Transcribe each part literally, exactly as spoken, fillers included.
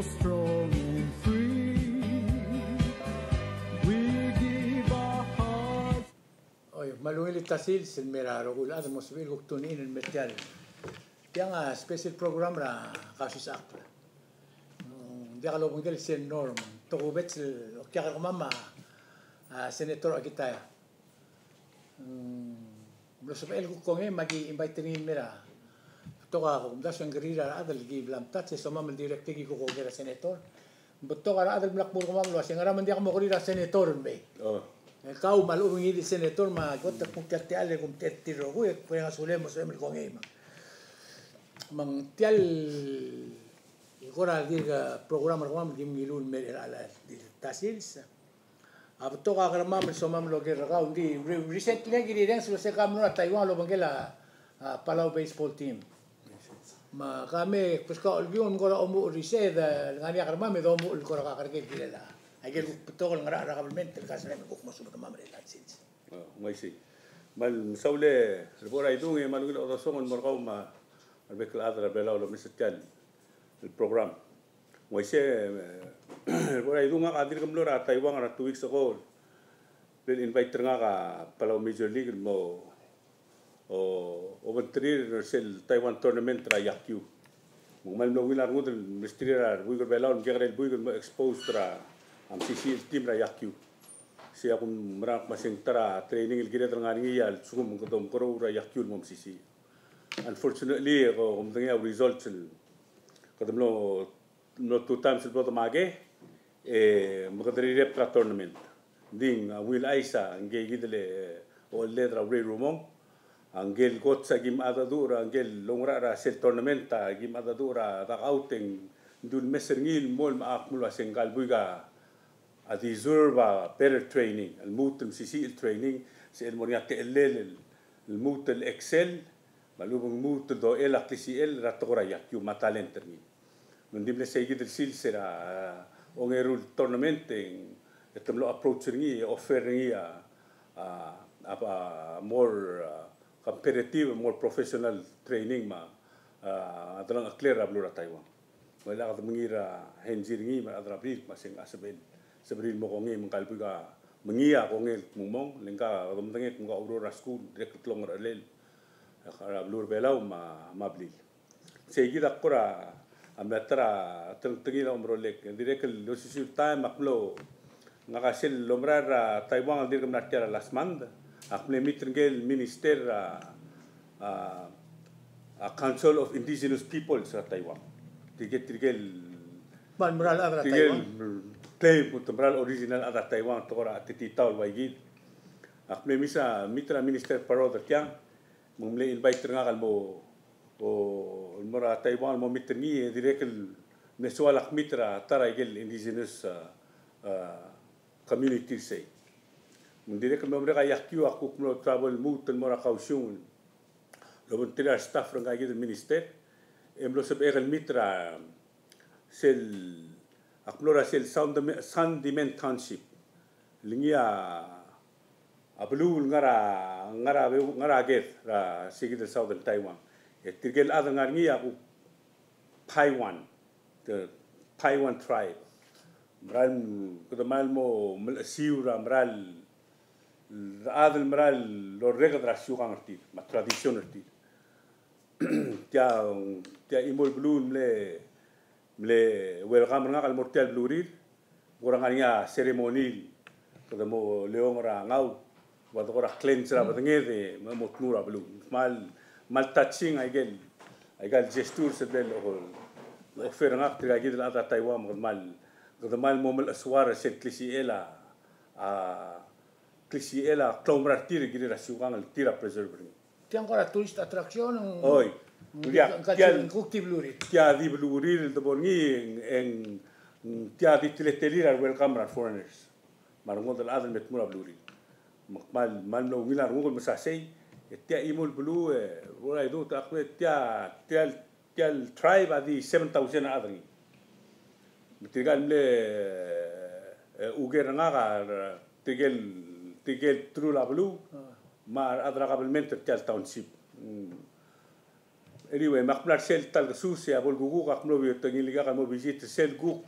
Strong and free, we give our hearts. Oi, me a ungil el ta sils el mei er a rokui el chad el mo sebechir el kuk tune in el mei er tiang. Tiang a special program er a Kausisechakl. Mm, ng diak lobengkel sel norm. Tokubets el okiak er kemam a, a, Senator Akitaya. Mm, mlo sebechel kuk kongei me aki invite er ngii el mei er a. Betok a kumdasu e ng kerir a rechad el ki bla mtouch e somam el direct e ki kuk oker er a senator. Betok a rechad el mla kmo er kemam el uasei ngera me ng diak mo kerir a senator el mei. Oh. E kau me a lechub e ng di senator me a kot el kuk tia el techall e kumtechei er tir el rokui e kuk ngar er ngii a sulem, sulem el kongei me. Me ng tia el kora dirk program er kemam el ki ngiluu el mei er a chelecha el di ta sils. A betok a kermam el somam el oker er kau, ng di re-, recently e ki rireng sel uasei ka mlo er a Taiwan el obengkel a, a, Palau baseball team. Me ka me, pues ka olbiong me kora omuchel er isei, e ngar er ngii a kermam e domuchel el kora kakerker el kirel a. Aike el kuk betok el ngar er a government el ka sebechem el kuk mo subed er kemam er a elecha el sils. Oh, ng uaisei. Me a mesaul e, el bo er a idung e me a ungil a odesongel el mo er kau me a rebek el chad er a Belau el omes er tia el program. Ng uaisei, e, el bo er a idung, ngak a dirk mlo er a Taiwan er a two weeks ago, el invite er ngak a Palau Major League el mo, o, obengterir er sel Taiwan tournament er a yakiu. Me ng kmal mlo ungil a rengud el mesterir a rebuik er a Belau el mekekerei el buik el mo expose er a mesisiich el team er a yakiu. Sei a kumerang me se ng ta er a training el kired el ngar er ngii a lsekum kede omekeroul er a yakiu el mo mesisiich. Unfortunately, e ko, kom medengei a results el kede mlo, mlo two times el blo demakei, e me kede rirebet er a tournament. Ng di a ungil chais a ngike kid el, e, ochelled er a Urei Rumong, a ngike el coach a ki mengedecheduch er a, ngike el oungerachel er a sel tournament a ki mengedecheduch er a dugout e ng di ulemes er ngii el mo, me ak mlo uasei ngka el buik a a deserve a better training, el lmuut el mesisiich el training, sel mo er ngii a techellel el, el lmuut el excel, me a lechub e ng lmuut el dochel a klisichel er a tekoi er a yakiu me a talent er ngii. Me ng di mle sei kid el sils er a, a, ongeru el tournament e te mlo approach er ngii, e offer er ngii a, a, a, a more, a, competitive, more professional training me a, a, delengcheklir er a beluu er a Taiwan. Me a lak de mengiil er a henzi er ngii me a rechad er a blil, me a se ng sebechel, sebechir el mo kongei me ngka el buik a mengiil a kongei el kmo ng, le ngka a domdengei me ng oureor er a skuul, dirrek el telong er a chelel er a beluu er a Belau me a, me a blil. Sei kid a kora a mla ta er a telengtengil a omerolek, dirrek el osisiu el taem ak mlo Ngak a sel omerael er a Taiwan el dirk mla er tia el last month, ak mle meet er ngike el minister er a, a, a Council of Indigenous Peoples er a Taiwan. Tirke, tirke el, me a mera el chad er a Taiwan, tirke el claim, me a mera el original chad er a Taiwan, tekoi er a tetitau el ua kid. Ak mle mesa meet er a Minister Parod er tiang, me ng mle invite er ngak el mo, o, el mo er a Taiwan el mo meet er ngii, e dirrek el mle soal ak meet er a ta er a ikel indigenous, a, a, community er sei. Me ng dirrek el mlo merek a iakiu, ak kuk mlo travel el lmuut el mo er a Kaohsiung el obengterir a staff er ngika kid el minister, e mlo sebechek el meet er a sel, ak mlo er a sel Sandimen, Sandimen Township. Le ngii a, a beluu el ngar er a, ngar er a, ngar er a ked er a sei kid el southern Taiwan. E tirke el chad el ngar er ngii a kuk Paiwan, the Paiwan tribe. Mera el, kede kmal mo melechesiu er a mera el rechad el mera el orreked er a siukang er tir, me a tradition er tir. Tia, tia chimo el beluu el mle, mle welcome er ngak el mo er tia el belurir, kora ngar er ngii a ceremony el kede mo leong er a ngau, ua de kora cleanse er a bedenged e mo, mo tmuu er a beluu. Kmal, kmal touching a ikel, a ikel gesture el mle offer er ngak tirka kid el chad er a Taiwan me kede kmal, kede kmal mo melechesuar er sel klisichel a, a, klisichel a klaumerang er tir el kirir a siukang el tir a preserve er ngii. Tiang kora tourist attraction, oi. Ng, tia, ng, tia, ng kuk di belurir. Tia di belurir el debo er ngii, e ng, e ng, tia di teletelir a re welcome er a re foreigners. Me a rengud el chad el me tmuu er a belurir. Me kmal, kmal mlo ungil a renguk el mesa sei, e tia chimo el beluu, e, ua idut, ak mle tia, tia el tia el tribe a di seven thousand a chad er ngii. Me tirka el mle, e, uker er ngak a, tirke el, tirke el trull a beluu, me a rechad er a kabelment er tia el township. Mm. Anyway, me ak mla er sel ta el kesus e a bo el kuk, ak mlo beot e ngilai a mo visit er sel kuk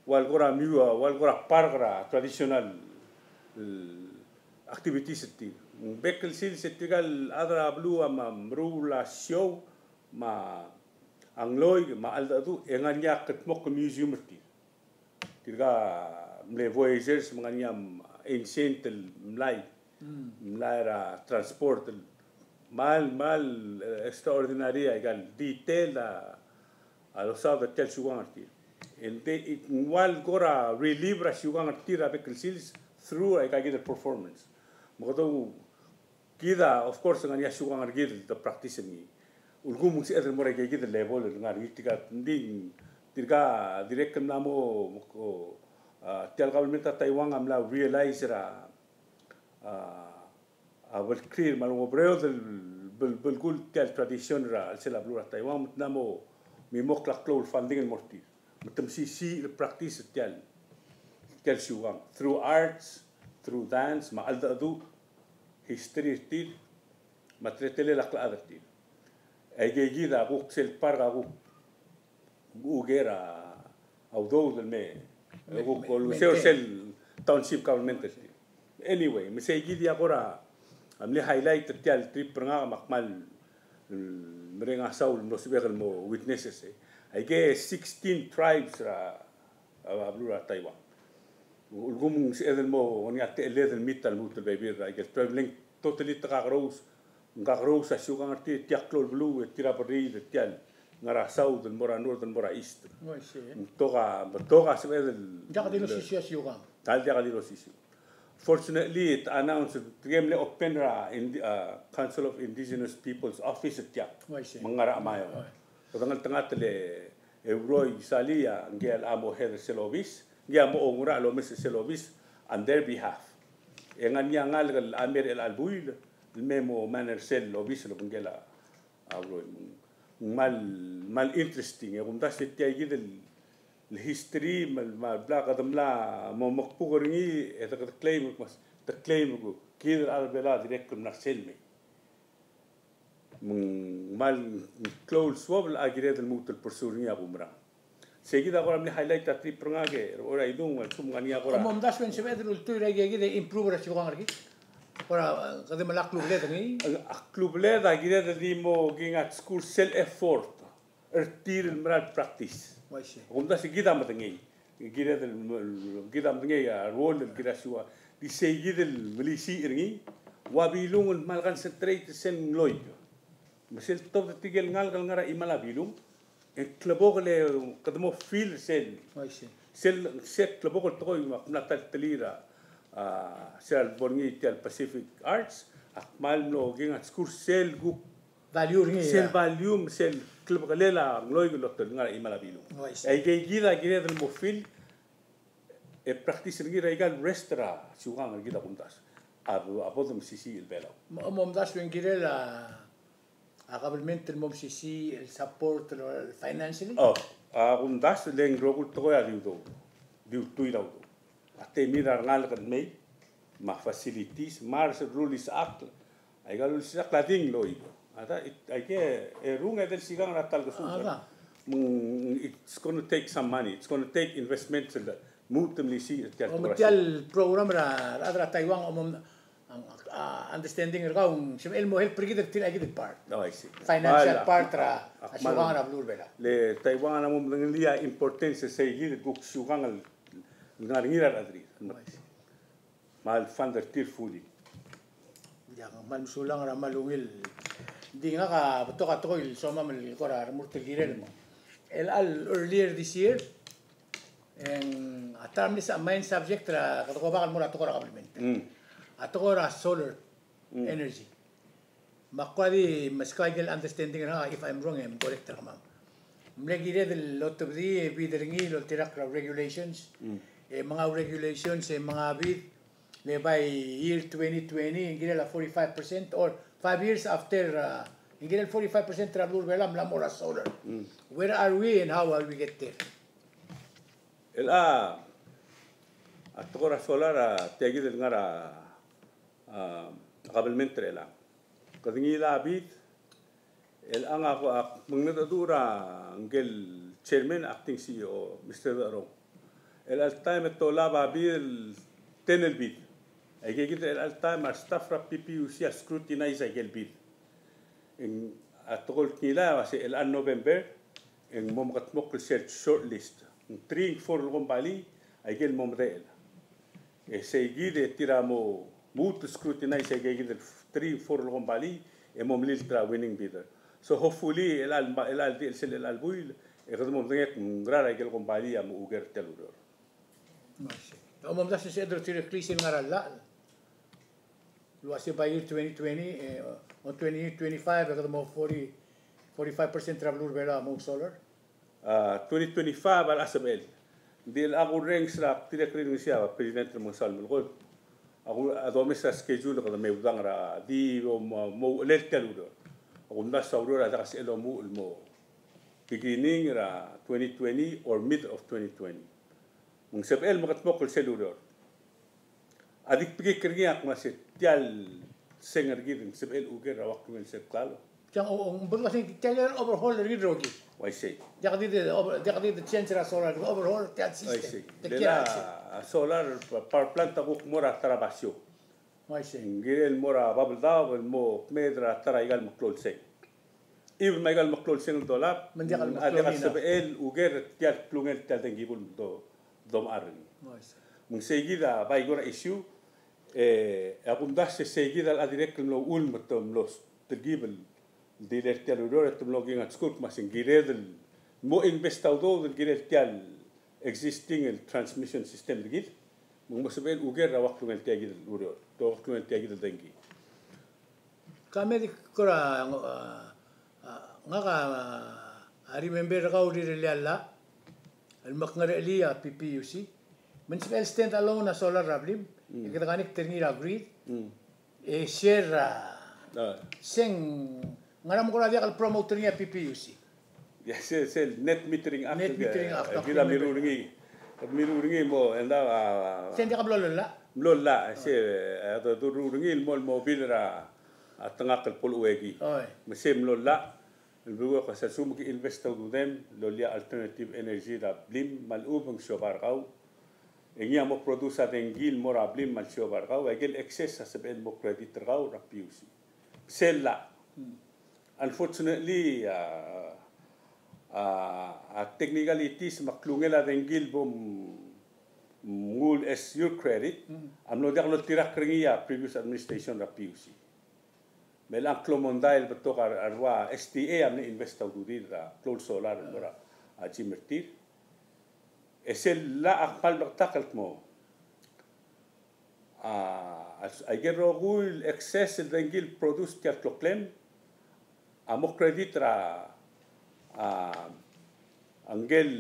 ua el kora miu, ua el kora park er a traditional, eh, activities er tir. Ng bek el sils e tirka el chad er a beluu a mo meruul a show, me a ngloik, me a cheldecheduch, e ng ngar er ngii a kldmokl el museum er tir. Tirka mle voyagers me ng ngar er ngii a ancient el mlai, mlai er a transport el kmal, kmal, eh, extraordinary aika el detail a, a losaod er tia el siukang er tir. And they, ng ua el kora relive er a siukang er tir a bek el sils through aika kid el performance. Me kede Kid a, of course, ng ngar er ngii a siukang er kid el practice er ngii. Ulekum ng sebeched el mo er aika kid el level el ngar er ngii tirka, ng di, tirka dirrek el mla mo, mo, a, tia el government er a Taiwan a mla realize er a, a, a belkul me a lengobreod el bel-, belkul tia el tradition er a chelsel a beluu er a Taiwan, me te mla mo mimokl a klou el funding el mo er tir. Me te mesisiich el practice er tia el, tia el siukang. Through arts, through dance, me a cheldecheduch, history er tir, me a teletelel a klechad er tir. Aike kid a kuk sel park a kuk, kuk er a udoud el me, me, kuk me, oluseu er sel township government er tir. Anyway, me sei kid a kora, a mle highlight er tia el trip er ngak me ak kmal, mm, mereng a saul el mlo sebechek el mo witnesses, e. Aike sixteen tribes er a, a, a beluu er a Taiwan. Ulekum ng sebeched el mo, ngii a techelled el meet a lmuut el bebil er aike el tribe el ng totally te kakerous, ng kakerous a siukang er tir, tia el klou el beluu, e tir a berriid, tia el ngar er a south el mo er a north el mo er a east. Oh, I see. Ng betok a, betok a sebeched el. Diak di losisiu a siukang. Tal diak di losisiu. Fortunately, te announce, tirke mle open er a Indi-, a, Council of Indigenous Peoples office er tiang. Oh, I see. Me ng ngar er a Meyao. Oh. Kede ngeltengat el Euroi Salii a ngii a mo head er sel obis, ngii a mo oungerachel el omes er sel obis on their behalf. E ng ngar er ngii a ngalek el mei er chelecha el buil el me mo manage er sel obis el obengkel a, a Euroi. Me ng kmal, kmal interesting, e kumdasu e tia kid el, el history me a, me a bla kede mla mo mekbuk er ngii, e de kede claim, mas, de claim, kid el chad er a Belau a dirrek el mla er sel mei. Me ng kmal klou el suobel a kired el lmuut el pursue er ngii a kumerang. Sei kid a kora mle highlight a trip er ngak e, er a idung, a lsekum ng ngar er ngii a kora. Omdasu e ng sebeched el ultuil er a ikakid e improve er a siukang er kid. Kora, kede mla klubeled er ngii. A klubeled a kired el di mo kingatskur sel effort er tir el mera el practice. Uaisei. Kumdasu e kid a medengei. Kired el, kid a medengei a role el kired a siukang. Di sei kid el melisiich er ngii. Ua Bilung el kmal concentrate er sel ngloik. Me sel tobed er tirke el ngalek el ngar er a chimal a Bilung, e klebokel e kede mo feel sel. Uaisei. Sel, sel klebokel el tekoi me ak mla ta el telir a, a, sel bo er ngii tia el Pacific Arts, ak kmal mlo kingatskur sel kuk value er ngii, sel value, sel klebekelel a ngloik el lotel ngar er a chimal a Bilung. Uaisei. Aike kid a kired el mo feel e practice er ngii er aika el rest er a siukang er kid a kumdasu. A, a bo de mesisiich el Belau. Mo, mo omdasu e ng kirel a, a government el mo mesisiich el support el financially? Oh, a kumdasu e le ng rokui el tekoi a di udoud. Di ultuil a udoud. A temir a rengalek el mei, me a facilities, me a rerulisechakl, aika el ulisechakl a di ngloik. A ta, it, aike, e runged el sikang er a ta el kesuk. A ta. Mm, it's gonna take some money. It's gonna take investment el lmuut el melisiich er tia el. O, me tia el program er a, er a Taiwan, o mo, a, a, understanding er kau, ng sebechel el mo help er kid er tia kid el part. Oh, I see. Financial part er a, a siukang er a beluu er a Belau. Le Taiwan a mo medengelii a importance er sei kid el kuk siukang el ngar er ngii er a rechad er tir. Oh, I see. Kmal fund er tir fully. Ia, kmal mesulang er a kmal ungil. Di ngak a betok a tekoi el somam el kora remurt el kirel mo. El chelecha el earlier this year, e ng a ta er a mle main subject er a, kede go back el mo er a tekoi er a government. Mm. A tekoi er a solar energy. Me ak kora di meskau a ikel understanding er ngak, if I'm wrong, e correct er kemam. Mle kired el otobedii e bid er ngii el oltirakl er a regulations. Mm. E menga regulations, e menga bid, le by year twenty twenty, e ng kirel a forty-five percent, or five years after, uh, e ng kirel forty-five percent er a beluu er a Belau a mla mo er a solar. Mm. Where are we and how are we get there? El a, a tekoi er a solar a tia kid el ngar er a, a, kabelment er chelechang. Kede ngilai a bid, Chelechang a ko ak mengedecheduch er a ngike el chairman, acting C E O, Mister Decherong. Chelecha el taem e te olab a bid el ten el bid. Aike kid er chelecha el taem a re staff er a P P U C a scrutinize aike el bid. E ng a tekoi el kngilai a uase chelecha el November e ng mo mekedmokl sel short list. Ng three, four el kombalii aike el mo medechel. E sei kid e tir a mo lmuut el scrutinize aike kid el three, four el kombalii e mo melilt er a winning bidder. So hopefully chelecha el, chelecha el di el sel chelecha el buil e kede mo medengei el ngera er aike el kombalii a mo uker er tia el ureor. Mo omdasu e sel theoretically sel ngar er a llach el uase by year twenty twenty, e, o twenty twenty-five e kede mo forty, forty-five percent er a beluu er a Belau a mo solar. A, twenty twenty-five a locha sebechel. Ng di el ak ourrenges er a dirrek el rirrengesii a President Remengesau el melekoi. Ak a domes er a schedule e kede meudang er a di mo, mo uchelel tia el ureor. Ak omdasu a ureor a diak sebechel omuchel el mo beginning er a twenty twenty or mid of twenty twenty. Me ng sebechel mekedmokl sel ureor. A di kbekikl er ngii a kmo se tia el seng er kid ng sebechel uker er a ua klungel sel klalo. Tiang, o, o, ng bla se tia el overhaul er kid el rokir. Uaisei. Diak di de, over, diak di de change er a solar, overhaul tia el system. Uaisei. Te kiei er a, a solar power plant a kuk mo er a ta er a basio. Uaisei. Ng kirel el mo er a Babeldaob el mo kmeed er a ta er aika el meklou el seng. Even me aika el meklou el seng el dolab, me ng diak el, a diak el sebechel uker er tia el klungel tia el dengki el do, domechar er ngii. Uaisei. Me ng sei kid a bai kora issue, e, a kumdasu e sei kid a locha dirrek el mlo uchul me te mlo telkib el di le er tia el ureor e te mlo kingachkul el kmo se ng kired el mo invest a udoud el kirel tia el existing el transmission system er kid. Me ng mo sebechel uker er a ua klungel tia kid el ureor, ua klungel tia kid el dengki. Ka me di kora, a, a, ngak a, a remember er kau el rirellii a llach el mekngerechelii a P P U C. Me ng sebechel stand alone a solar er a blim, e kede connect er ngii er a grid. E share a, se ng ngera me kora diak el promote er ngii a P P U C. Ia, sel, sel Net Metering Act. Net Metering Act, e kid a mirruul er ngii. Mirruul er ngii mo, e ng, a, se ng diak a mlo llach. Mlo llach, se, e, a, mirruul er ngii el mo, el mo bill er a, a, tengakl el bo luchekii. Oi. Me se mlo llach, el belkul a kmo se a lsekum ke invest a ududem el loia a alternative energy er a blim me a lechub e ng siobai er kau, e ngii a mo produce a dengki el mo er a blim me a le siobai er kau, aike el excess a sebechel el mo credit er kau er a P U C. Sel llach. Unfortunately, a, a, a technicalities me a klungel a dengki el bo m-, mnguu el as your credit a mlo diak loltirakl er ngii a previous administration er a P U C. Me chelechang a klou el mondai el betok a, a rua S T A a mle invest a ududir er a klou el solar el mo er a, a, gym er tir. E sel llach a kmal bleketakl el kmo, a, a, aike el rokui el excess el dengki el produce tia el kloklem a mo credit er a, a, a ngike el,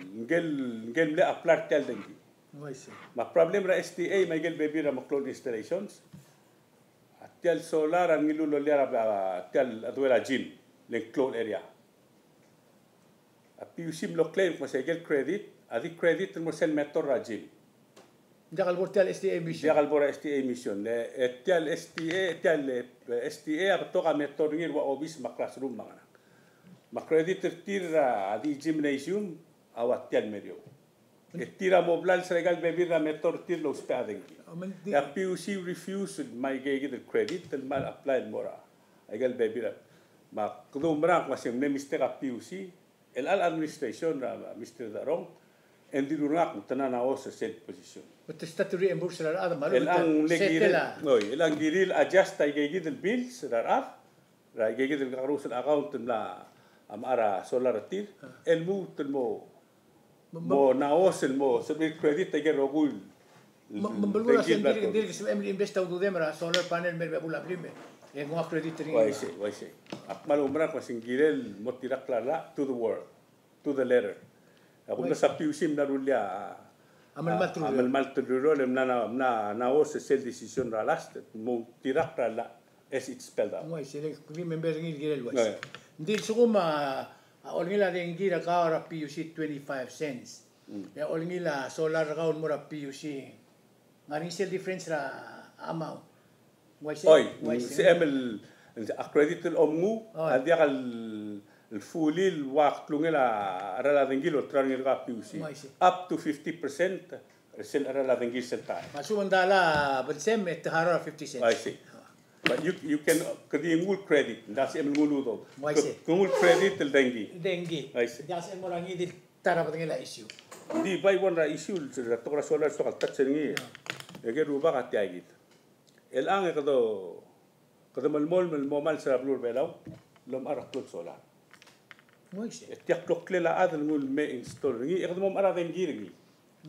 ngike el, ngike el mle apply er tia el dengki. Uaisei. Me a problem er a S T A me aike el bebil er a meklou el installations, a tia el solar a ngiluu el loia er a, a, tia el cheduel a gym, le ng klou el area. A P U C a mlo claim el kmo se aike el credit a di credit el mo er sel meter er a gym. Diak el bo er tia el S T A emission. Diak el bo er a S T A emission. E, e tia el S T A, tia el, e, S T A a betok a meter er ngii el ua obis me a classroom me a ngerang. Me a credit er tir a di gymnasium a ua tia el meriou. E tir a mo blals er aika el bebil er a meter er tir el ousbech a dengki. E a P U C a refuse el me aike kid el credit el kmal apply el mo er aika el bebil er a. Me ak di oumerang el kmo se ng mle mistake a P U C, el chelecha el administration er a Mister Decherong, e ng dilu er ngak me te mla ngosukau er sel position. Me te start to reimburse er a rechad me a lechub e te settle a. Oi, chelechang kirir el adjust aike kid el bills er a rechad, er aike kid el kakerous el account el mla mechar a solar er tir, el lmuut el mo, mo ngosukau el mo sebechir el credit aike el rokui el. Me, me ng belkul a se ng dirk, dirk sebechem el invest a ududem er a solar panel el mei er a bebul a blim e ng ua credit er ngii. Uaisei, uaisei. Ak kmal oumerang el kmo se ng kirel mo oltirakl a llach to the world, to the letter. A kumdasu a P U C a mla rullii a, a melemalt el ureor, a melemalt el ureor, e mla, mla ngosukau er sel decision er a last, mo oltirakl a llach as it's spelled out. Ng uaisei, le ak remember er ngii el kirel uaisei. Ng di a lsekum a, a olengil a dengki er kau er a P U C twenty-five cents. E a olengil a solar er kau el mo er a P U C, ng ngar er ngii sel difference er a amount. Ng uaisei. Oi, ng uaisei. Sebechem el, A credit el omnguu, oh, a diak el, el fully el ua klungel a cheral a dengki el olterau er ngii er a P U C. Oh, I see. Up to fifty percent er sel cheral a dengki sel taem. Me a lsekum ng dala belsem e te harau er a fifty cents. I see. But you, you can, kede nguu el credit, ng diak sebechem el nguu el udoud. Oh, I see. Ke, ke nguu el credit el dengki. Dengki. I see. Ng diak sebechem el mo er ngii di el ta er a bedengel a issue. Ng di bai one er a issue, er a tekoi er a solar el soak el touch er ngii. Yeah. E ke rubak a tia kid. Chelechang e kede, kede melemolem el mo mals er a beluu er a Belau el omechar a klou el solar. Mo isei. E tia kloklel a chad el nguu el me install er ngii, e kede mo omechar a dengki er ngii.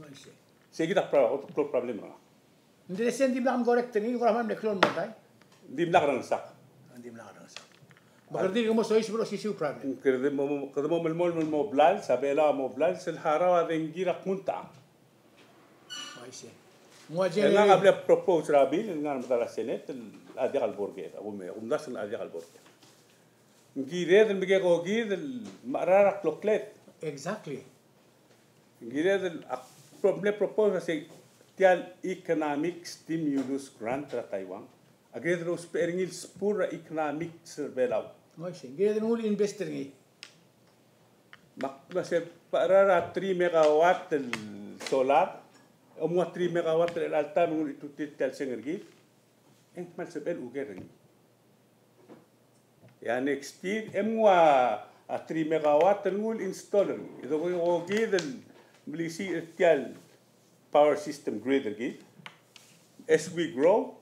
Mo isei. Sei kid a pro-, klou el problem er ngak. Ng di le sei ng dimlak mcorrect er ngii, ng kora mle klou el mondai. Ng dimlak a rengesak. Ng dimlak a rengesak. Me kede di mo soiseb er a osisiu el problem. Kede mo, kede mo melemolem el mo blals, a Belau a mo blals, el harau a dengki er a kmo ng tang. I see. Ng ua e ngak a bla propose er a bill, el ngar er a medal a Senate, el a diak el bo er kid, a kume, kumdasu el a diak el bo er kid. Ng kired el mekekokid el mechar a kloklel. Exactly. Ng kired el, a, pro-, mle propose a sei, tia el economic stimulus grant er a Taiwan. A kired el ousbech er ngii el support er a economics er a Belau. I see. Ng kired el nguu el invest er ngii. Me ak, me se, pa er a three megawatt el solar, e mo ua three megawatt el alta me ng ultutii tia el seng er kid, e ng kmal sebechel el uker er ngii. E a next year, e mo ua a three megawatt el nguu el install er ngii. E dokokokid el melisiich er tia el power system grid er kid. As we grow,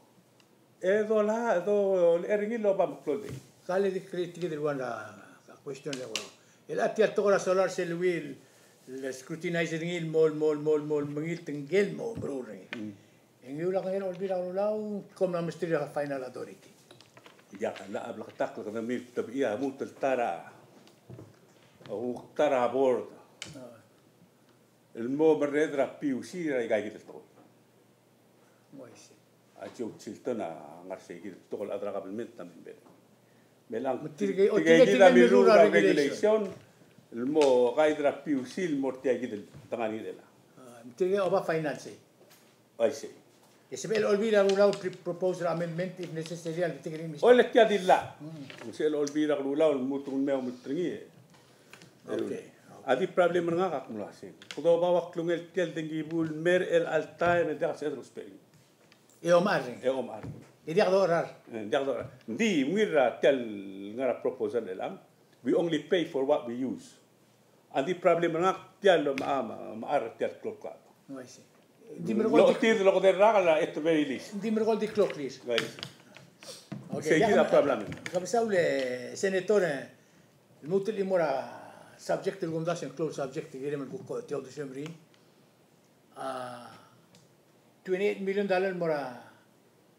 e dola, e dolechang er ngii el oba meklou el dengki. Ka le di create kid el one, a, question el ua. El a tia el tekoi er a solar sel ua el scrutinize er ngii el mo, mo, mo, mo, mengilt ngike el mo meruul er ngii. Mm. E ngii a kengei er a Olbiil er a Kelulau, kom mla mesterir a final authority. Diak, a bleketakl el kede mle tebechii a lmuut el ta er a, a lmuut el ta er a board. Ah. El mo merreder er a P U C er aika kid el tekoi. Mo isei. A Joe Chilton a ngar sei kid el tekoi el chad er a government a member. Me ng, me tirke, o, tirke, tirke kid a tirke mirruul er a regulation. Regulation el mo guide er a P U C el mo er tia kid el tengan er a. Ah, me tirke oba finance. I see. E sebechel Olbiil er a Kelulau el propose er a amendment if necessary a le tirke el minister. O le tia di llach. Mm. Ng sebechel Olbiil er a Kelulau el lmuut el me omelter er ngii. Okay. A di problem er ngak a kmo uaisei. Kede oba ua klungel tia el dengki el mer el alta e me diak sebeched el ousbech er ngii. E omechar. E omechar. E diak docherar. E diak docherar. Ng di, ungil er a tia el ngar er a proposal er chelechang, we only pay for what we use. A di problem er ngak tia el omechar, omechar tia el klokl. Oh, I see. Di merekong di, lochotii el okedei el rak el at the very least. Di merekong di kloklir. Right. Okay, sei kid a problem. Kebesengei el Senator, e, lmuut el chimo er a subject el kumdasu e ng klou el subject el kirem el kuk tia uldesuem er ngii. A, twenty-eight million dollar el mo er a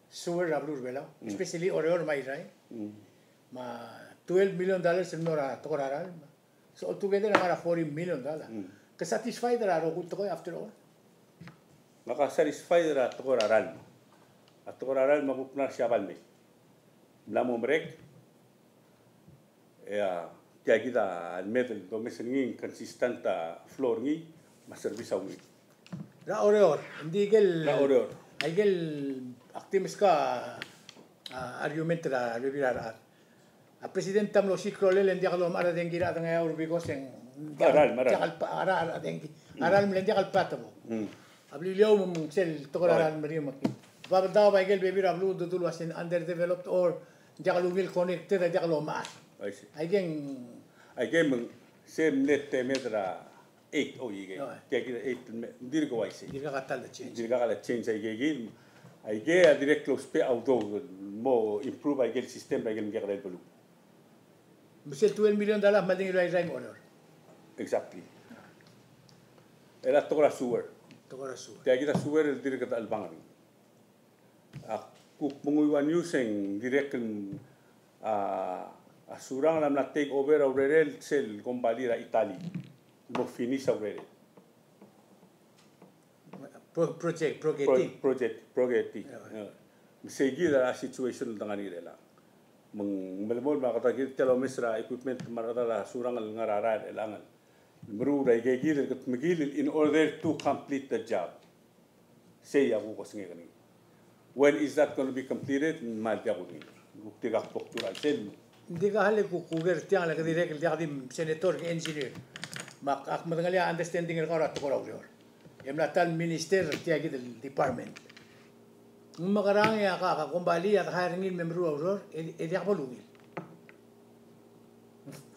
sewer er a beluu er a Belau, mm, especially Oreor me a Irrai. Mm. Me a twelve million dollars el mo er a tekoi er a ralm. So altogether a ngar er a forty million dollar. Mm. Ke satisfied er a rokui el tekoi after all? Ngak a satisfied er a tekoi er a ralm. A tekoi er a ralm a kuk mla er a Siabal mei. Mla mo merek. E a, tia kid a lmed el domes er ngii, consistent a flow er ngii, me a service a ungil. Er a Oreor, ng di ikel, er a Oreor, a ikel ak di meskau a, a, argument er a rebebil er a rechad. A president a mlo siik a rolel e ng diak lomechar a dengki er a chad er a Ngeaur because e ng diak el, diak el pa-, a ralm, a dengki. A ralm le ng diak el patebok. Mm. A Beliliou me ng sel tekoi er a ralm er ngii me ki. Babeldaob a ikel bebil er a beluu a dodulu el uasei ng underdeveloped or ng diak lungil connected, a diak lomechar. I see. Aikei, aikei me ng se mle temed er a eight, o, ikei. Oh. Tia kid a eight, me, dirk uaisei. Dirkak a ta el change. Dirkak a change aikei kid. Aikei a dirrek el ousbech a udoud el mo improve aikel system er aikel mekekerei el beluu. Me sel twelve million dollar a kmal di ngiluu a Irrai me a Oreor. Exactly. Er a tekoi er a sewer. Tekoi er a sewer. Tia kid a sewer el dirk kede chelebangel er ngii. A kuk menguiu a news e ng dirrek el, a, a Surangel a mla take over a urerel sel kombalii er a Italy. Mo finish a urerel. Pro-, project, project. Pro-, project, project. Yeah. Yeah. Me sei kid a situation el dengar er ngii er chelechang. Me ng melemolem el kede kid tia el omes er a equipment me a rechedal a Surangel el ngar er a rael er chelechang. Meruul er aikei kid el kutmeklii in order to complete the job. Sei a kuk osengek er ngii. When is that gonna be completed? Ng kmal diak kudengei. Kuk tirka kuk bo kdu er a chelsel. Ng di ka hale kuk kuker tiang le ke dirrek el diak di senator ke engineer. Me ak, ak medengelii a understanding er kau er a tekoi er a ureor. E mla ta el minister er tia kid el department. Ng mekerang e a ka, ka kombalii a de hire er ngii el me meruul a ureor, e, e diak bo lungil.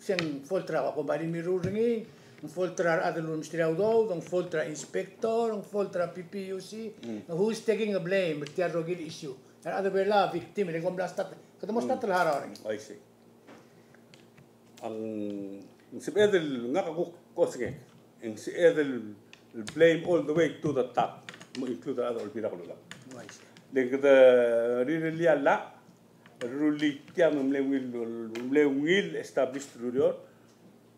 Se ng fault er a kombalii el meruul er ngii, ng fault er a rechad el ulemesterir a udoud, ng fault er a inspector, ng fault er a P P U C, who's taking the blame er tia el rokui el issue? A rechad er a Belau a victim, e le kom mla start, kede mo start el harau er ngii. I see. Ng sebeched el ngak a kuk osengek, ng sebeched el blame all the way to the top, mo include a rechad er a Olbiil er a Kelulau. I see. Le kede rirellii a llach, rullii tia me ng mle ungil, mle ungil established er ureor,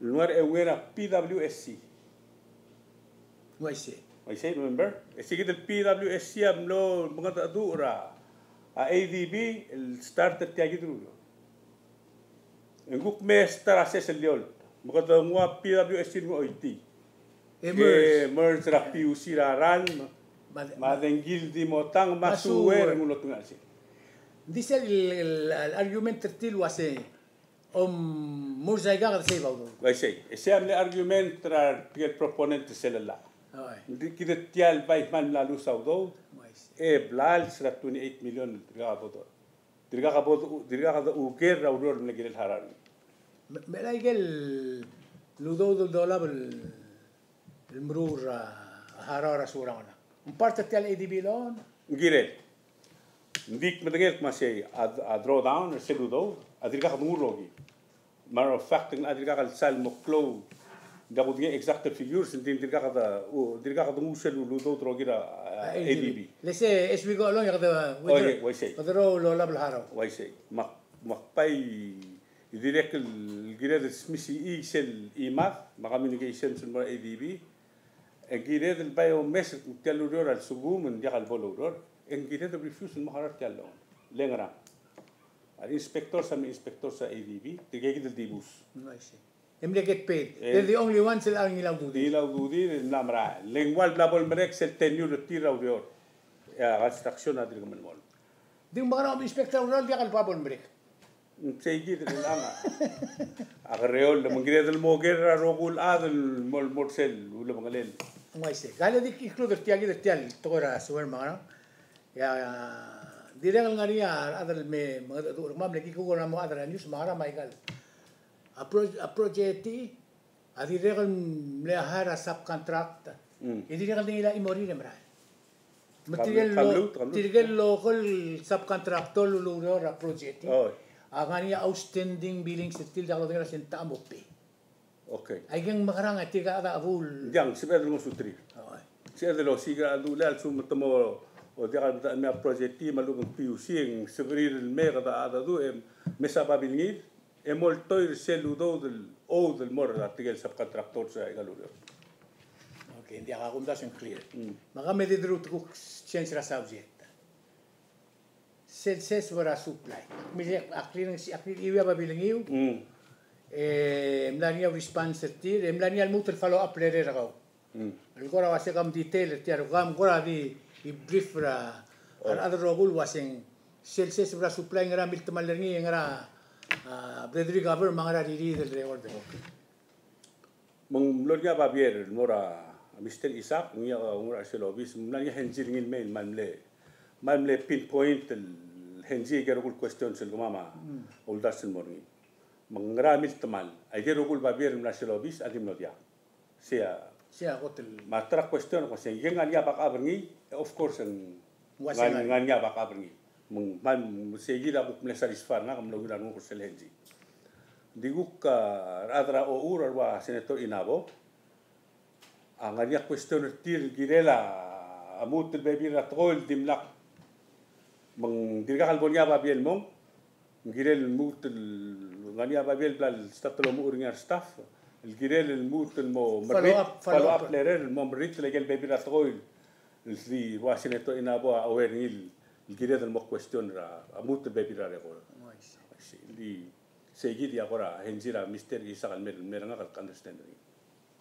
el ngar er a eungel a P W S C. Uaisei. Uaisei, remember? E se kid el P W S C a mlo mengedecheduch er a, a ADB el start er tia kid el ureor. E ng kuk mei e start a sesei el eolt. Me kede nguu a P W S C el nguu a oitii. E merge. E merge er a PUC er a Ralm. Me a de-, me a dengki el di mo tang me a sewer, sewer el nguu el otengel a chelsel. Ng di sel, el, el argument er tir el uasei, om merge aika kede save a udoud. Uaisei. E sei a mle argument er a tirke el proponent er sel llach. Oi. Ng di kid tia el bai kmal mla lose a udoud. Uaisei. E blals er a twenty-eight million el dirkak bo de-, dirkak bo de-, dirkak de uker er a ureor el mle kirel harau er ngii. Me, me aike el udoud el dolab el el meruul er a harau er a sewer a ngerang. Ng part er tia el ADB loan? Ng kirel. Ng di kmedengei el kmo sei a, a drawdown er sel udoud a dirkak de nguu el rokir. Matter of fact, ng dirkak el sal mo klou. Ng diak kudengei exact figures, ng di dirkak de, u, dirkak de nguu sel udoud el rokir a, a, ADB. Let's say, as we go along, e kede, okay, uaisei. Kede ro-, dolab el harau. Uaisei. Me ak, me ak bai dirrek el kired el smisichii sel email, me a communication sel mo er a ADB. E ng kired el bai omes er tia el ureor a lsekum ng diak el bo loureor, e ng kired el refuse el mo harau er tia el loan. Le ngerang? A re inspectors a mle inspectors er a ADB, tirke kid el dibus. Mm, I see. E mle get paid. E, they're the only ones el ngilai a ududir. Ngilai a ududir, e mla merael. Le ng ua el bla bo lemerek sel tenure er tir er a ureor. E a construction a dirk melemolem. Di mekerang a inspector er a ureor el diak el bla bo lemerek? Ng sei kid el ngar. A kerreor, me ng kired el mo oker er a rokui el chad el mo, mo er sel ulebengelel. Ng uaisei. Ka le di include er tia kid er tia el tekoi er a sewer me a ngerang. E a, dirrek el ngar er ngii a rechad el me, me mengedecheduch er kemam, le ki kuk er a mo chad er a news me a ngerang, me aika el. A pro-, a project a dirrek el mle hire a subcontract. Mm. E dirrek el di ngilai a chimorir e merael. Me tirke el lo-, tirke el local subcontractor el ulureor er a project. Oh. A ngar er ngii a outstanding billings er tir el diak lodengei er a sengkio mo pay. Okay. Aike ng mekerang e tirka a chebuul. Ng diak, sebeched el ngosuterir. Oh. Sebeched el osiik er a chelduul el lsekum te mo, o diak el mei a project me a lechub e ng PUC, e ng sebechir el mei e kede chedecheduch e mesa babilngir. E moltoir sel udoud el, udoud el mo er a tirke el subcontractors er aika el ureor. Okay, ng diak a kumdasu e ng clear. Mm. Me ka me di deruul te kuk change er a subject. Sel seseb er a supply. Me se a clear, a clear, e ua babilngiu. Mm. E mla er ngii a response er tir, e mla er ngii a lmuut el follow up letter er kau. Mm. El kora uase kam detail er tia el rokui, kam kora di, di brief er a, oh, a rechad el rokui el uaseng sel seseb er a supply ngera miltemall er ngii, ngera, a, bla de recover me a ngera ririid el record. Me ng mlo er ngii a babier el mo er a Mister Isaac, ngii a, ngii a sel obis, me ng mla er ngii a henzi er ngii el mei, me ng mle, me ng mle pinpoint el henzi aike el rokui el questions el kemam a, mm, uldasu el mo er ngii. Me ng ngera miltemall, aike el rokui el babier el mla er sel obis a di mlo diak. Sei a. Sei a kot el. Me a ta er a question, ko se ng ngar er ngii a backup er ngii, e of course, ng ngar, ngar er ngii a backup er ngii. Me ng, me ng, sei kid a kuk mle satisfy er ngak, me ng ungil a renguk er sel henzi. Di kuk, a, rechad er a ochur, a rua Senator Inabo. A ngar er ngii a question er tir el kirel a lmuut el bebil er a tekoi el dimlak. Me ng dirkak el bo er ngii a babier el mong, Ng kirel el lmuut el, ngar er ngii a babier el bla el start el omuchel er ngii a restaff el kirel el lmuut el mo merrit, follow up, follow up letter el mo merrit el aike el bebil er a tekoi el di ua Senator Inabo a aware er ngii el kired el mo question er a lmuut el bebil er a record. Oh, I see. I see. Di sei kid a kora henzi er a Mister Isaac el mer, mer ngak el understand er ngii.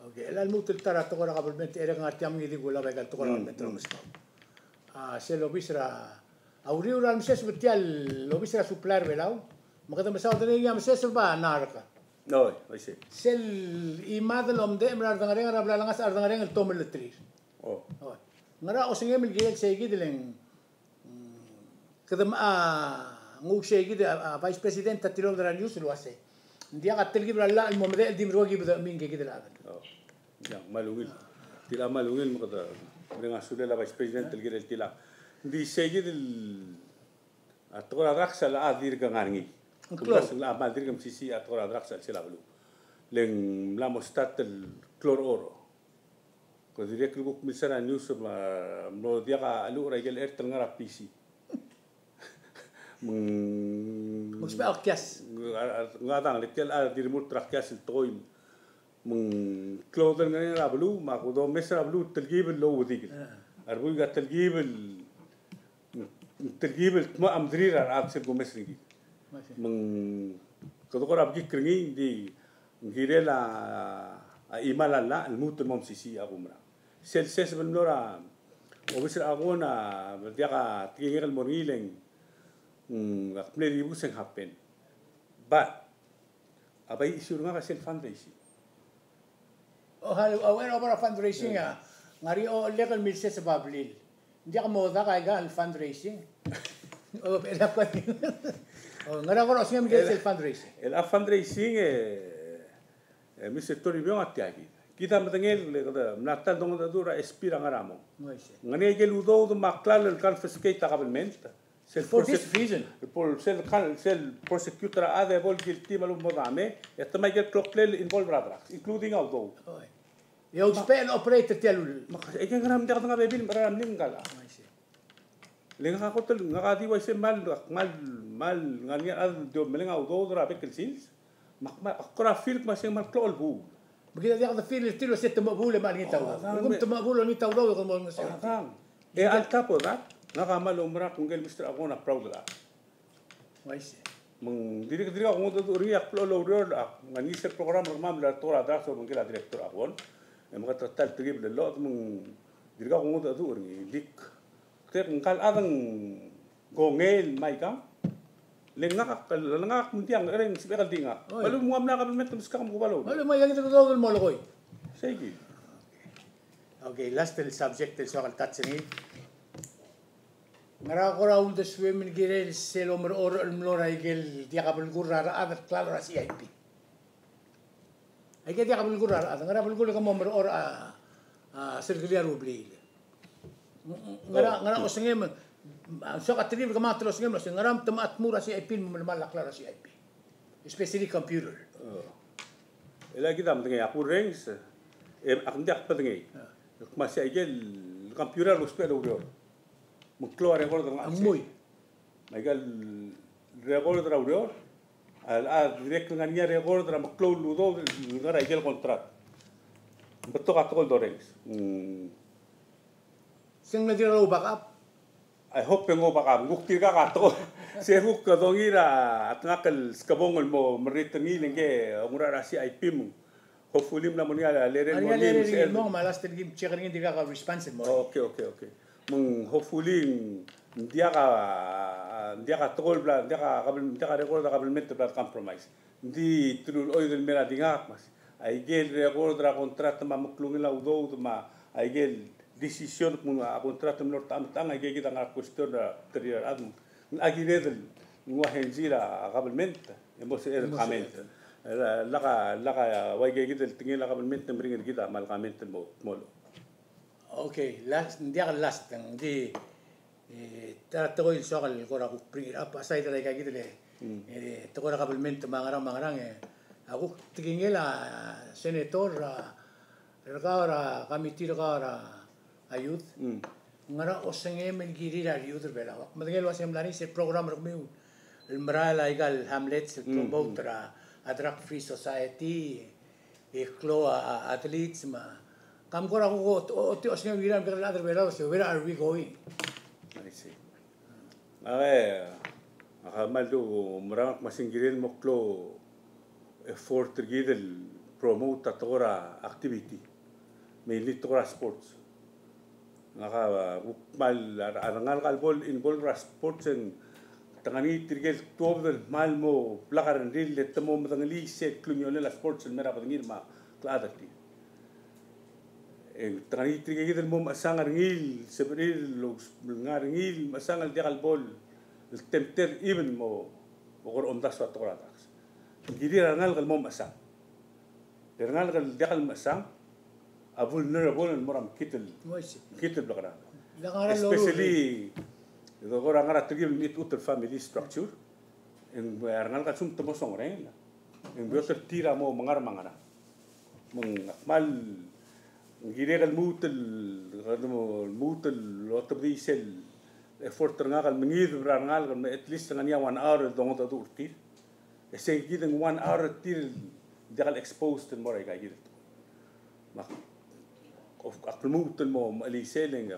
Okay, el lmuut el ta er a tekoi er a government, e dirrek ngar tiang me ng di kulab aika el tekoi er a government er a Meskau. A, sel obis er a, A uriul er a lemeseseb er tia el obis er a supply er a Belau, me kede mesaod er ngii a meseseb a NARC. Oi, oi, sei. Sel chimad el omdechem er a redengerenger er a bla lengasech a redengerenger el tomellterir. Oh. Oi. Ngera osengem el kirel sei kid el ng, mm, kede mo, a, nguu sei kid a, a Vice President a tilobed er a news el uase ng diak a telkib er a llach el mo medechel el di merekong e kibedechemii ngke kid el chad. Oh. Ia, kmal ungil. Tilecha kmal ungil me kede mereng a sulel a Vice President el kirel tilecha. Ng di sei kid el, a tekoi er a drugs a locha dirk ngar er ngii. Ng klou. Kumdasu ng locha kmal dirk mesisiich a tekoi er a drugs er a chelsel a beluu. Le ng mla mo start el klou er a Oreor. Ko dirrek el kuk milsa er a news me ng mlo diak a cheluch er a ikel chert el ngar er a Fiji. Me ng, me ng ousbech a kias. Ng, a, a, ng dang, le tia el chad a di remurt er a kias el tekoi. Me ng klou el ngar er a beluu, me a kudomes er a beluu, telkib el ouedikel. Ah. A rebuik a telkib el, telkib el dmeu a mederir a rechad sel kumes er ngii. Me ng, kede kora bekikl er ngii, ng di, ng kirel a, a chimal a llach, el lmuut el mo mesisiich a kumerang. Sel seseb el mlo er a obis er a Aguon a diak a tekingek el mo er ngii le ng, mm, ak mle dibus e ng happen. But a bai issue er ngak a sel fundraising. O, hal, a uchei er a oba er a fundraising a, ng ngar er ngii a ochellek el milseseb a blil. Ng diak mo dak aika el fundraising. O, ngera kora osengem el kirel sel fundraising. El a fundraising e, e, Mister Toribiong a tia kid. Kid a medengei el, kede mla ta el dongedecheduch er a S P er a ngar er a mong. Ng ngar er ngii a ikel udoud me a klalo el confiscate a government. Sel for this reason. Sel, sel prosecutor a chad e bo el guilty me a lechub e mo dame, e te mei a ikel kloklel el involve er a drugs, including a udoud. Oi. E ousbech el operate er tia el ul. Me a, e ke ngera me ng diak dengar a bebil me a rechad a mlingkal a. I see. Le ngak a kot el, ngak a di uaisei, kmal, kmal, kmal ngar er ngii a chad el di meleng a udoud er a bek el sils. Me ak, me ak kora feel el kmo se ng kmal klou el buul. Me kid a diak de feel er tir el uase te mechebuul e mla er ngii a udoud. Kuk te mechebuul e mla er ngii a udoud, kuk mo ngeseu. E on top of that, ngak a kmal oumerang el kmo ngike el Mister Aguon a proud el chad. Uaisei. Me ng dirrek, dirrek a kungudecheduch er ngii, ak blechoel oureor, ak ngar er ngii sel program er kemam el tekoi er a drugs el obengkel a Director Aguon. E me kede ta el telkib el llechot, me ng dirrek a kungudecheduch er ngii, dik. Te ngka el chad ng kongei el mei aikang. Le ngak a, le ngak a mdiang, e ng sebechek el di ngak. Oi. Kmal ungil mla er a kabelment e meskak me kuk bo el. Kmal ungil, aikakid el udoud el molekoi. Sei kid. Okay, last el subject el soak el touch er ngii. Ngera kora uldesuem el kirel sel omerechorech el mlo er a ikel diak a belkul er a rechad el klalo er a C I P. Aike diak a belkul er a rechad, ngera belkul e ke mo merechorech a, a, sel kelia el rublil. Ngera, ngera osengem, a, soak a telkib el kemanget el osengem, el osengem, ngera me te mo tmuu er a C I P el mo melemall a klalo er a C I P. Especially computer. Oh. E le kid a medengei a kurrenges, e, ak diak medengei. Ah. Kmo se a ikel computer a lousbech el oureor. Me ng klou a record er ngak. Ng mui. Me a ikel record er a ureor a, a dirrek el ngar er ngii a record er a meklou el udoud el ngar er a ikel contract. Ng betok a tekoi el dorrenges. Mm. Se ng dirrek el oubackup? I hope e ng oubackup. Ng kuk tirkak a tekoi. Se kuk dongiil er a, a tengak el skebong el mo merreder er ngii le ngke a oungerachel er a C I P me ng hopefully mla mo er ngii a lereng el mo er ngii, me a last el mo, me a last el kim check er ngii, ng dirkak a response el mo. Okay, okay, okay. Me ng hopefully ng diak a, ng diak a tekoi el bla, ng diak a kabel-, ng diak a record er a kabelment el bla compromise. Ng di teruich el oid el mei er a dingak, me se a ikel record er a contract me a meklungel a udoud me a ikel decision me a contract el mlo er a techang, aike kid a ngar er a question er a terir a rechad. Ng kired el nguu a henzi er a kabelment e mo sebeched el comment. Lak a, lak a ua ike kid el tekingel a kabelment e meringel kid a kmal comment el mo, mo. Okay, last, ng diak el last, ng di, e, ta er a tekoi el soak el kora kuk bring it up, aside er aika kid el, e, tekoi er a kabelment me a ngerang me a ngerang, e, a kuk tekingel a senator, a, er kau er a committee er kau er a a youth. Mm. Ngera osengem el kirir a re youth er Belau. Ak medengei el uase ng mla er ngii sel program er kemiu el merael aika el hamlets el, mm, promote, mm, er a, a drug free society, e klou a, a athletes me a. Kam kora kuk o, o, ochotii osengem el kirir a remekekerei el chad er Belau el uase where are we going? I see. Ngak a, ngak a kmal di oumerang el kmo se ng kirel mo klou effort er kid el promote a tekoi er a activity. Mainly tekoi er a sports. Ngak a, a, kuk kmal a, a rengalek el bo el involve er a sports e ng te ngar er ngii tirke el tuobed el kmal mo blak a rengrir le te mo medengelii sel klungiolel a sports el mei er a bedengir me a klechad er tir. E te ngar er ngii tirke kid el mo mechesang er ngii el sebechir el ngar er ngii el mechesang el diak el bo el tempted even mo, mo kora omdasu a tekoi er a drugs. Ng kirir a rengalek el mo mechesang. Le rengalek el diak el mechesang a vulnerable el mo er a mekngit el, mekngit el blekerang. Especially, e kora ngar er a telkib el mechitechut el family structure. E ng, a rengalek a lsekum te mo songerenger, e ng beot er tir a mo mengar me a ngerang. Me ng kmal, ng kirek el lmuut el, lmuut el otebedii sel effort er ngak el mengideb er a rengalek el me at least ngar er ngii a one hour el dongedecheduch er tir. E se kid e ng one hour er tir el diak el exposed el mo er aika kid el tekoi. Me ak, ak lmuut el mo mecheleisel e ng,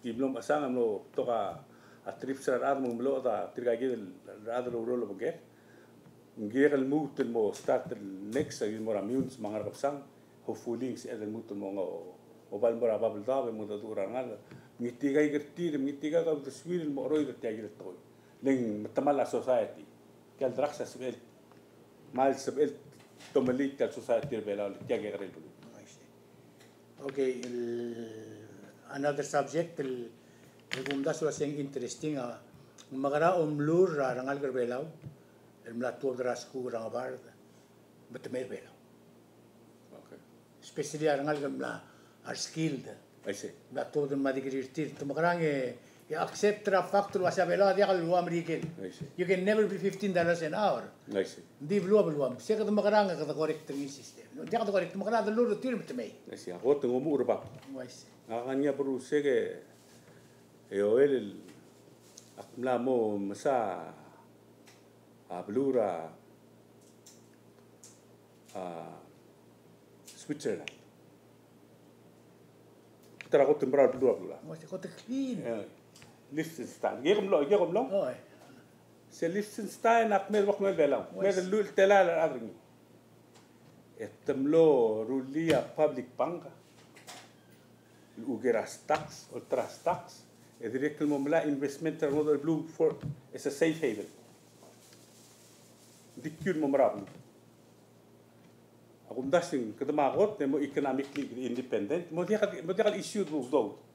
ki mlo mechesang e mlo betok a trips er a rechad me ng mlo, a tirka kid el rechad el oureor el obengkel. Ng kirek el lmuut el mo start el next, a kid mo er a Meyuns me a Ngerkebesang. Hopefully ng sebeched el lmuut el mo, oba el mo er a Babeldaob e mo mengedecheduch er a rengalek. Mengitikaik er tir, mengitikaik a uldesuir el mo cheroid er tia kid el tekoi. Le ng metemall a society. Tia el drugs a sebechel, kmal sebechel tomellii tia el society er a Belau, tia kekerei el beluu. I see. Okay, el, another subject el, el kumdasu el uasei ng interesting a, ng mekera omelur er a rengalek er a Belau el mla tuobed er a skuul er a ngebard me te mei er a Belau. Okay. Especially a rengalek el mla, are skilled. I see. Mla tuobed me a degree er tir, te mekerang e, e accept er a fact el uasei a Belau a diak el ua Merikel. I see. You can never be fifteen dollars an hour. I see. Ng di beluam, beluam. Se kede mekerang e kede correct er ngii el system. Ng diak kede correct, te mekerang e delur er tir me te mei. I see. A kot e ng omuchel er bab. I see. Ngak a ngar er ngii a berrusek e, e oel el, ak mla mo mesa a beluu er a, a, Switzerland. Ta er a kot el mera el beluu er a, beluu er a. Mo se kot el clean. E, Liechtenstein. Ngii a kom mlo, ngii a kom mlo? Oi. Se Liechtenstein a kmeed el ua kmeed el Belau. Oi. Kmeed el lluich el telael a rechad er ngii. E te mlo rullii a public bank el uker a stocks, olterau a stocks, e dirrek el mo melai a investment er a ngodech el beluu for, as a safe haven. Ng di kiu el mo mera el beluu. A kumdasu e ng kede mo kot e mo economically independent, mo diak, mo diak el issue el udoud.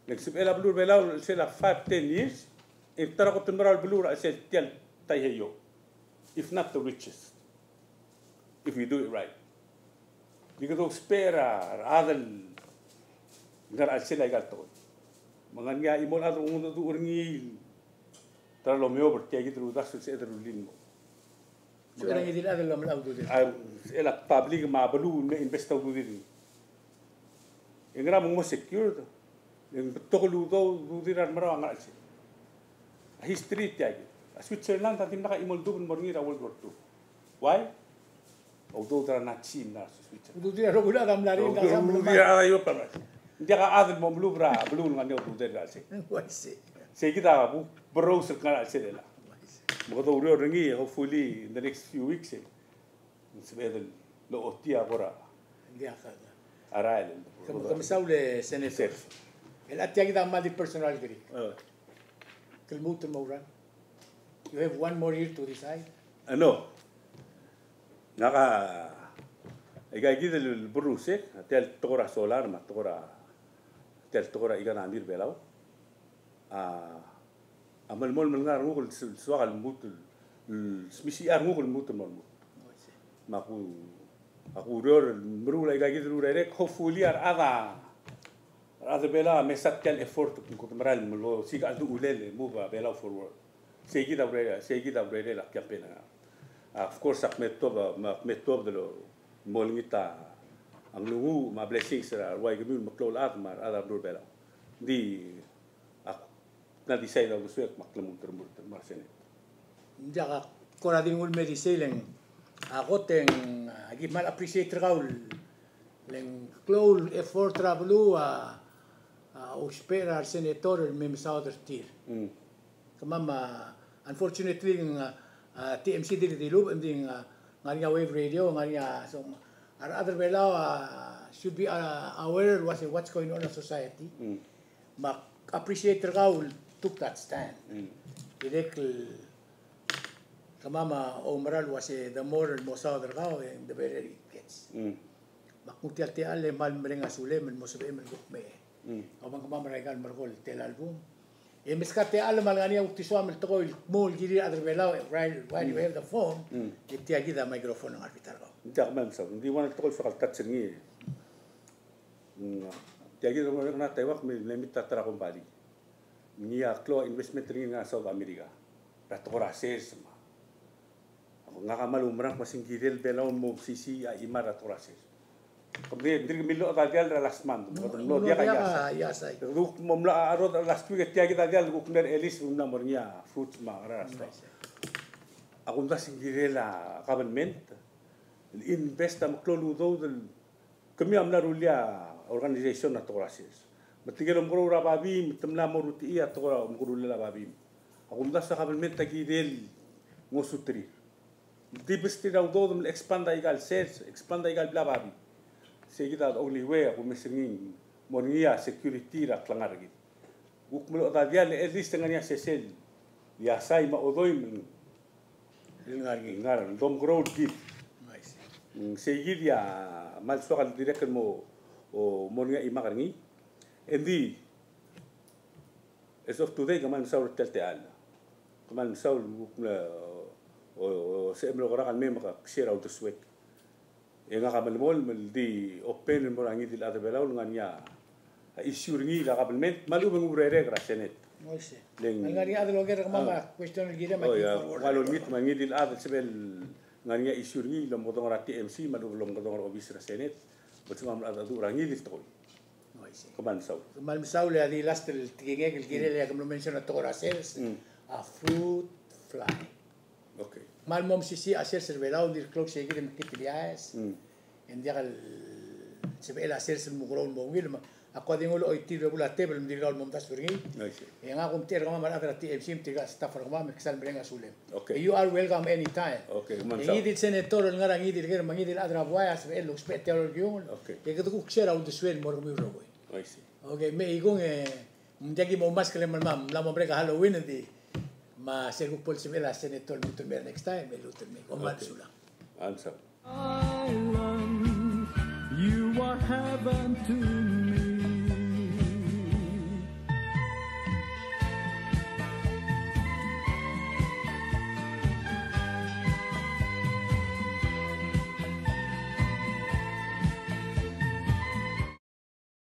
Le ng sebechel a beluu er a Belau er a chelsel a five, ten years, e ng ta er a kot el mera el beluu er a chelsel tia el Taiheio, if not the richest, if we do it right. Di kede ousbech er a rechad el ngar er a chelsel aika el tekoi. Me ng ngar er ngii a chimo el chad el mengedecheduch er ngii el ta er a lomeob er tia kid el uldasu el sebeched el rullii el mo. Mekerang e di el chad el lomelai a ududir. A, el a public me a beluu el me invest a ududir. E ngera me ng mo secured? E ng betok el udoud, ududir a remerau a ngar er a chelsel. A history tia kid. A Switzerland a dimlak a chimo el dub el mo er ngii er a World War Two. Why? A udoud er a Nazi el mla er a Switzerland. Ududir a rokui el chad a mla er ngii. Ududir a rokui el chad a mla er ngii. Ududir a rokui el chad a mla er ngii. Ng diak a chad el mo melub er a beluu el ngar er ngii a ududir er a chelsel. Uaisei. Sei kid a bo berrous el ngar er a chelsel el a. Me kede oureor er ngii, hopefully in the next few weeks, e ng sebeched el ochotii a kora. Ng diak a. A rael. Ke, ke mesaul e Senator. Sir. El a tia kid a kmal di personal kerik. E. Ke lmuut el mo run? You have one more year to decide. E, no. Ngak a, aika kid el berrusek, a tia el tekoi er a solar, me a tekoi er a, tia el tekoi er a economy er a Belau. A, a melemolem el ngar er nguk el s-, soak el lmuut el, el smisichii a renguk el lmuut el mo lmuut. Me a ku, a kureor el meruul aika kid el urerek, hopefully a rechad a, a rechad er a Belau a mesa tia el effort, kede mera el mlo siik a chelduchulel e move a Belau forward. Sei kid a urerel, sei kid a urerel a campaign er ngak. A, of course, ak me tuobed, ak me tuobed el mo olengit a nglunguuch me a blessings er a ruaika kemiu el meklou el chad me a rechad er a beluu er a Belau. Ng di ak mla decide a uldesuek me ak lmuut el mo er a Senate. Ng diak, ak kora di nguu el me di sei le ng, a kot e ng, a, aki kmal appreciate er kau el, le ng klou el effort er a beluu a, a, ousbech er a resenator el me mesaod er tir. Mm. Kemam, a, unfortunately, ng, a, T M C di, di lubech, ng di, a, ngar er ngii a Wave Radio, ngar er ngii a, so, a rechad er Belau a should be, uh, aware el uase what's going on in society. Mm. Me ak appreciate er kau el took that stand. Mm. Dirrek el kemam a oumera el uase the more el mo saod er kau, e the better it gets. Mm. Me ak nguu tia el techall el kmal mereng a sulem el mo sebechem el kuk me. Mm. Kau me a kemam er aika el merekong el tela el bung. E meskau a techall me a lengar er ngii a kuk di soam el tekoi el kmo el kirir a rechad er Belau, while, while you have the phone, mm, e tia kid a microphone a ngar er a bita er kau. Ng diak, kmal mesaul. Ng di one el tekoi el soak el touch er ngii. Mm, tia kid a mo er a Taiwan me, me mle meet a ta er a kombalii. Ngii a klou a investment er ngii er a South America er a tekoi er a sers me a Ngak a kmal oumerang me se ng kirel Belau el mo mesisiich a chimar er a tekoi er a sers. Kom dirk, dirk millocha a diall er a last month. Ng mlo diak a iasai. Kuk mo mla a rod er a last week e tia kid a diall kuk mle er a Ellis me ng mla mo er ngii a fruits me a ngerang er a stoa. A kumdasu e ng kirel a government el invest a meklou el udoud el Kemiu a mla rullii a organization er a tekoi er a sers. Me tirke el omekeroul er a babii, me te mla mo rutechii a tekoi er a omekeroul er a babii. A kumdasu a kabelment a kirel ngosuterir. Di besterir a udoud me le expand aika el sers, expand aika el blil a babii. Sei kid a the only way a kumes er ngii el mo er ngii a security er a klengar er kid. Kuk mlo odadia le at least ngar er ngii a sesei el iasai me a odoim el ngar er ngii, ngar er ngii, domekeroul er kid. Mm, sei kid a kmal soak el dirrek el mo, o, mo er ngii a chimak er ngii. Engdi, as of today, kmal mesaul er tia el techall. Kmal mesaul, kuk mle, o, o, sebechem el okerak el mei me ke share a uldesuek. E ngak a melemolem el di open el mo er a ngii di el chad er a Belau el ngar er ngii a issue er ngii er a kabelment, me a lechub e ng urerek er a Senate. Oisei. Le ng ngar er ngii a chad el oker er kemam a question el kirem, a ki forward. Ua lolengit me a ngii di el chad el sebechel ngar er ngii a issue er ngii el omekedong er a T M C, me a lechub el omekedong er a obis er a Senate, me sebechemam el chad el dmu er a ngii di el tekoi. Oisei. Kmal mesaul. Kmal mesaul e a di last el tekingek el kirel e a ke mlo mention a tekoi er a sers, a fruit fly. Okay. Kmal mo mesisiich a sers er a Belau, ng dirk klou sei kid el mekngit el ias. Mm. E ng diak el sebechel a sers el mukeroul el mo ungil, me a kuk di nguu el choitii el bebul a tebel me dirkak el mo omdasu er ngii. I see. E ngak a kumtechei er kemam a rechad er a T M C me tirka el staff er kemam, me kmal mereng a sulem. Okay. E you are welcome anytime. Okay, kmal mesaul. E ngii di el senator el ngar er a ngii di el ker, me ngii di el chad er a buai a sebechel el ousbech tia el kiungel. Okay. E kede kuk share a uldesuel el mo er kemiu el rokui. I see. Okay, me ikung e Ng diak ki mo oumask el kmo ng mla mo break a Halloween, e di me sel kuk bo lsebechel a senator el lmuut el mei er a next time, e lmuut el mei. Kom kmal mesulang. Answer. Island, you are heaven to me.